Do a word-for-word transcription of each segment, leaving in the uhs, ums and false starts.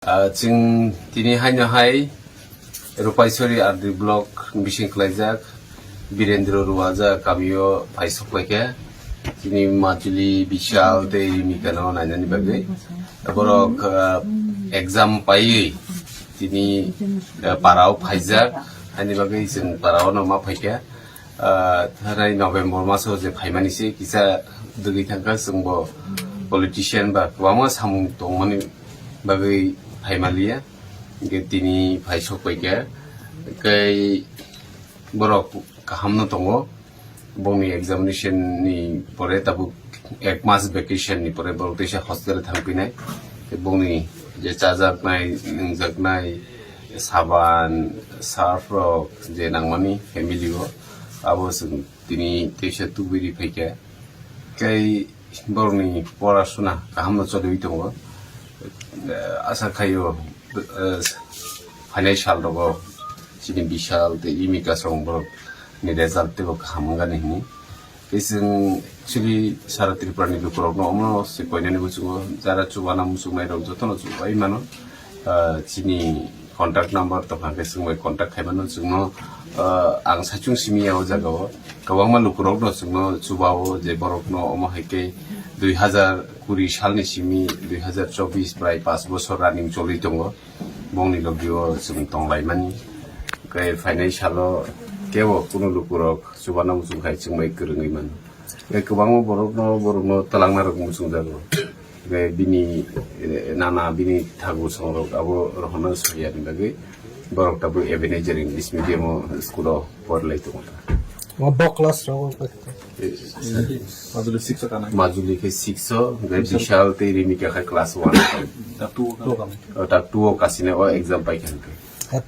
Ah, chwng tini haino hai Rupaisori R D block bising khlaijak Birendra Ruwaja kamio phaisok laikha. Tini Majuli, Bishal tei Rimika no nainani bagwi. Borok, ah, exam paiwi tini, ah, parao phaijak. Ani bagwi chwng parao no ma phaikha. Ah, thanai November maso je phaimani se kisa dugwi thangkha, chwngbo politician ba kwbangma samung tongmani bagwi phaimaliya. Hingke tini phaisok paikha, tei borok kahamno tongo. Bongni examination ni pore tabuk ek mas vacation ni pore borok teisa hostel thangpinai. Tei bongni je chajaknai, nungjaknai, saban, surf rok je nangmani family o, abo chwng tini teisa tubui ri phaikha. Tei borokni porasuna kahamno choliwi tongo. Asa khaio, eh, phainai sal rogo chini Bishal tei Rimika song borok ni result teibo kaham wngani hwnwi. Tei chwng actually sara Tripura ni lukurokno omo se koinani muchungo jara chubana muchungnai rok jotono chubai mano. Ah, chini contact number tongkha hwnkhe chwng bai contact khaimano chwngno, ah, ang saichung simi ya o jaga o kwbangma lukurokno chwngno chubao je borokno omo hai khe dui hazar kuri salni simi dui hazar chobbish prai panch bosor running choli tongo. Bongni logi o chwng tonglaimani. Hwnkhe phainai salo kebo kunu lukurok chubana muchung khai chwng bai kwrwngwi mano. Tei kwbangma borokno, borokno twlangna rok muchungjago. Tei bini, eh, nana bini thagu songrok abo rohorna soyani bagwi borok tabuk Ebenezer English Medium o school o porlai tongo. O bo class rok. Eh, Majuli six o tanai. Majuli khe six o, tei Bishal tei Rimika khe class one. O ta two o kasine o exam paikha hwnkhe.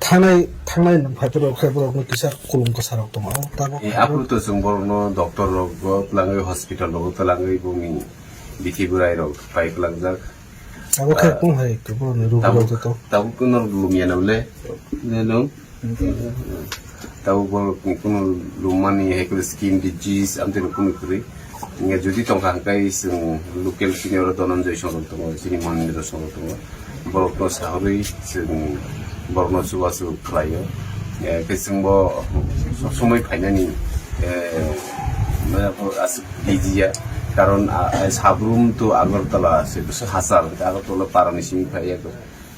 Thanai, thanai nung phai borok khe borokno kisa kulum kwsa rok tongo. O tabuk Eh, aphuru to chwng borokno doctor rok bo twlangwi hospital rogo twlangwi bongni bithi bwrai rok pai kwlangjak. Abo khe Ah, kung hai to borokni ruk tabuk, rok joto. Tabuk kuno lumya na ble. Ne nung? Tabuk borok kuno lumani hai khe skin disease amtwi rok kuno kwrwi. Nge jodi tongkha hwnkhe chwng local senior Dhananjay songrok tongo, chini Manindra songrok tongo. Borokno sahorwi chwng borokno chubachu khlaio. Eh, khe chwngbo sob somoi phainani, eh, mane bo aswk easy ya. Karon, ah, ah, sabrum to Agartala se, bwswk hachal, Agartala parani simi phaiya.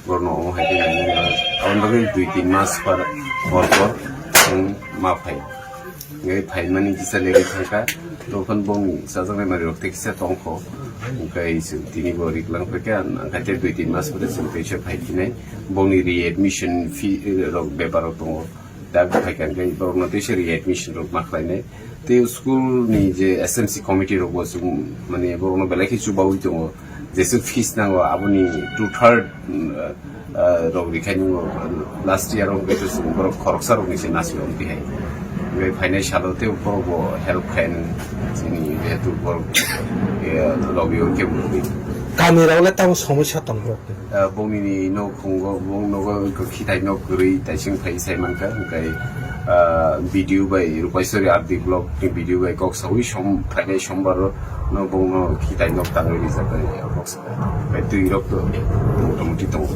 Borokno omo hai khe nangmani, aboni bagwi dui tin mas par, por por chwng ma phai. Hwnkhe phaimani kisa leri thangkha, tobokhan bongni chajaknai manwirok tei kisa tongkho. Hwnkhe chwng tini bo riklang phaikha, hwnkhe tei dui tin mas pore chwng teisa phai phinai. Bongni readmission fee, eh, rok bepar rok tongo. Da phaikha hwnkhe borokno teisa readmission rok ma khlainai. Tei school ni je S M C committee rok bo chwng, mane, borokno belai khe chubaui tongo. Jesuk fees nango, aboni two third, mm, ah, rok rikhaini last year rok hwnkhe chwng borok khoroksa rokni se nasio tihai. Hwnkhe phainai salo tei borok bo help khainani chini jehetu borok, eh, lobby o kebo rwgwi. Kami rok le tamo somosya tong borok. Ah, bongni nok khungo, bong nogo khitai nok kwrwi taising phai sai mankha, hwnkhe, ah, B D O bai Rupaisori R D block ni B D O bai kok saui som phainai sombar o no bongno khitai nok tangwi rijak bai kok sa, bai twi rok to motamuti tongo.